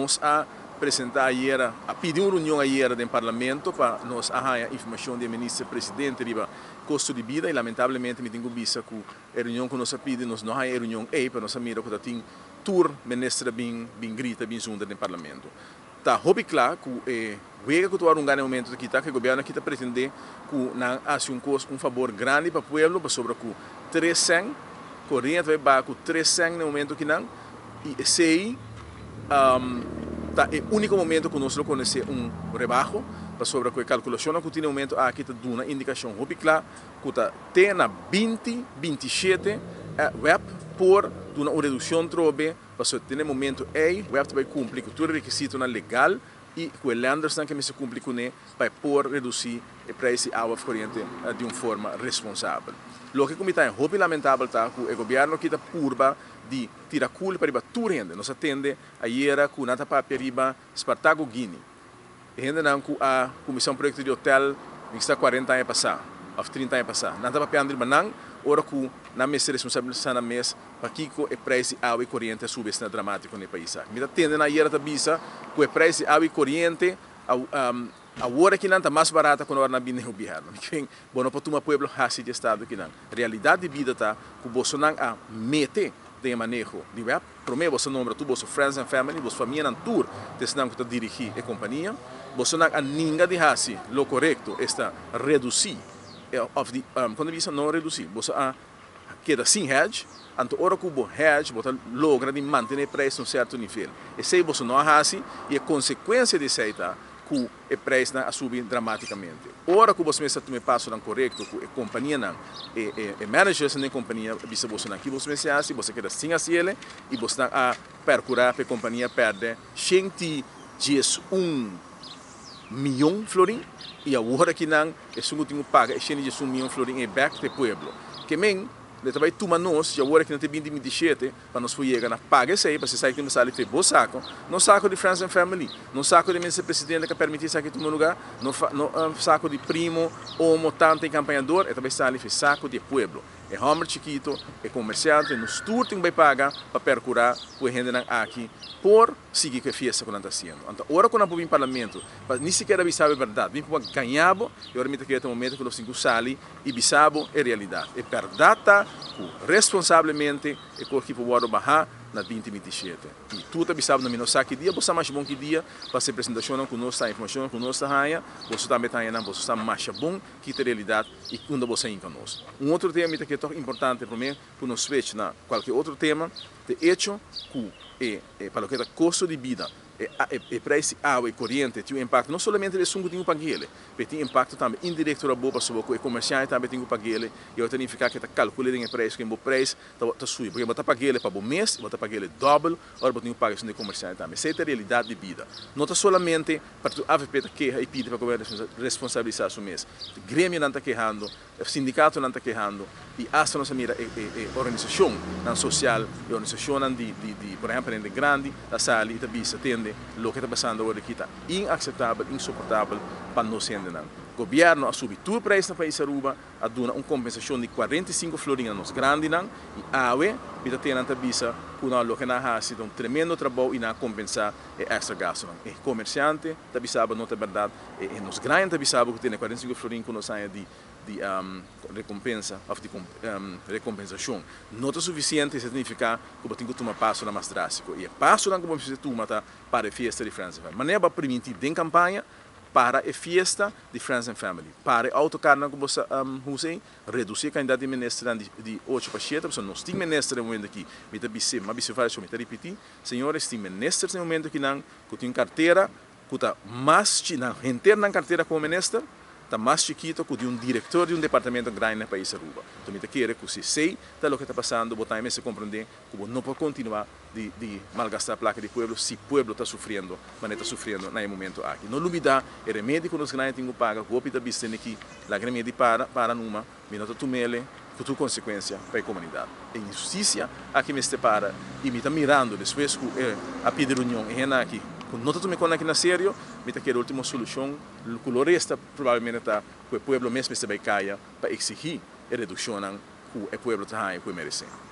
Nos a presenta ayera, a pidi un reunion ayera den Parlamento pa nos a haya informacion di e Minister Presidente riba costo di bida y lamentablemente mi tin cu bisa cu e reunion cu nos a pidi nos no haya e reunion ey, pero nos a mira cu ta tin tur Minister a bin bin grita bin zundra den Parlamento. Ta hopi cla cu e wega cu ta worde hunga na e momento ta kita cu e gobierno aki ta pretende cu nan a haci un cos, un fabor grandi pa pueblo pasobra cu tres cen coriente ta bay baha cu tres cen na e momento kinan y esey ta e unico momento cu nos lo conoce un rebaho pasobra cu e calculacionnan cu tin na e momento aki ta duna indicacion hopi cla cu ta te na binti 27 web por duna un reduccion trobe. Pasobra te na e momento ei, web ta bai kumpli ku tur e rekisitonan legal i ku e lendersnan ke mester kumpli kuné pa e por redusí e preis di awa of koriente di un forma responsabel. Loke ku mi ta haña hopi lamentabel ta ku e gobièrnu aki ta purba di tira kulpa riba tur hende. Nos a tende ayera ku nan ta papia riba Spartaco Guini. E hendenan ku a kuminsá un proyekto di hotel mi kisa 40 aña pasá òf 30 aña pasá, nan ta papiando riba nan ora ku nan mester responsabilisá nan mes pakiko e preis di awa i koriente a subi asina dramátiko na e pais aki. Mi ta tende nan ayera ta bisa ku e preis di awa i koriente awor akinan ta mas barata ku ora nan bini den gobièrnu. Mi kren bo no por tuma pueblo hasi di estado akinan. Realidat di bida ta ku bosonan a mete den e maneho di web. Promé boso nombra tur boso friends and family, boso famianan tur ta esnan ku ta dirigí e kompania. Bosonan a ninga di hasi lo korekto, esta redusí òf di, kon ta bisa, no redusí, boso a keda sin hedge, anto ora ku bo hedge bo ta logra di mantené e preis na un sierto nivel. Esei boso no a hasi i e konsekuensia di esei ta ku e prijsnan a subi dramaticamente. Ora cu boso mester tuma e pasonan corecto cu e companianan, e e e managersnan den compania a bisa bosonan ki boso mester haci, boso a keda sin haciele y bosnan a percura pa e compania perde 111 miyon florin y awor akinan esun cu tin cu paga e 111 miyon florin ey bek ta e pueblo. Ke men, lo ta bay tuma nos dje awor akinan te binti 27 Pa nos por yega na paga esei, pasobra esaki tin por sali fe bo sako, no sako di friends and family, no sako di minister presidente ka permiti esaki tuma lugar, no no sako di primo, omo, tanta y campañador, e ta bay sali fe sako di e pueblo. E homber chikito, e comerciante, nos tur tin ku bay paga pa percura ku e hendenan aki por sigui ku e fiesta ku nan ta haciendo. Anto ora ku nan por bin parlamento pa ni sikiera bisa bo e berdad, bin por gaña bo, y ora mi ta kere ta momento ku nos tin ku sali y bisa bo e realidad. E berdad ta cu responsablemente e cos ki por wordo baha na 2027. Y tur ta bisa bo na mi no sa ki dia, bo sa masha bon ki dia, pasobra e presentacionnan cu nos ta, informacionnan cu nos ta haya, boso tambe ta haya nan, boso sa masha bon ki ta e realidad y unda bo sa hinca nos. Un otro tema mi ta kere toch importante prome cu nos switch na cualkier otro tema, ta e hecho cu e pa loke ta costo di bida, E prijs di awa y coriente tin un impacto no solamente riba esun cu tin cu pag'ele, pero tin impacto tambe indirecto riba bo pasobra cu e comerciante tambe tin cu pag'ele y awor ta nifica cu e ta calcula den e prijs cu bo prijs ta subi porque bo ta pag'ele pa bo mes y bo ta pag'ele dobel ora bo tin cu paga esun di e comerciante tambe. Esey ta e realidad di bida. No ta solamente partido avp ta keha y pidi pa gobierno responsabilisa su mes. Gremionan ta kehando. E sindikatonan ta kehando i asta nos a mira e e organisashonnan sosial, e organisashonnan di di di por ehèmpel hende grandi ta sali i ta bisa tende loke ta pasando awor aki ta inakseptabel, insoportabel pa nos hendenan. Gobièrnu a subi tur preis na pais Aruba, a duna un kompensashon di 45 florin na nos grandinan i awe mi ta tende nan ta bisa ku nan loke nan a hasi ta un tremendo trabou i nan a kompensá e èkstra gastunan. E komersiante ta bisa bo no ta bèrdat. E nos gran ta bisa bo ku tene 45 florin ku nos haña di di rekompensa òf di rekompensashon no ta sufisiente, esei ta nifiká ku bo tin ku tuma pasonan mas drástiko. I e pasonan ku bo mester tuma ta para e fiesta di Friends and Family. Manera bo a primintí den kampaña, para e fiesta di Friends and Family. Para e outokarnan ku bo sa usa ei, redusí e kantidat di ministernan di ocho pa shete, pasobra nos tin minister den momento akí. Mi ta bis'é, mi a bis'é vários ora, mi ta ripití, señores, tin ministers den momento akinan ku tin kartera ku ta mas chi nan henter nan kartera komo minister ta mas chikito ku di un direktor di un departamento grandi na pais Aruba. Enton mi ta kere ku si esei ta loke ta pasando bo tambe mester komprende ku bo no por kontinua di di malgastá plaka di pueblo si pueblo ta sufriendo manera ta sufriendo na e momento aki. No lubida e remedi ku nos grandi tin ku paga ku hopi ta bisti neki laga remedi para para numa. Mi no ta tumele ku tur konsekuensia pa e komunidat. E inhustisia aki mester para i mi ta mirando despues ku e a pidi reunion e hende aki ku no ta tuma e kos aki na serio, mi ta kere ultimo solushon ku lo resta probablemente ta ku e pueblo mes mester bai kaya pa eksigí e redukshonnan ku e pueblo ta haña ku e meresé.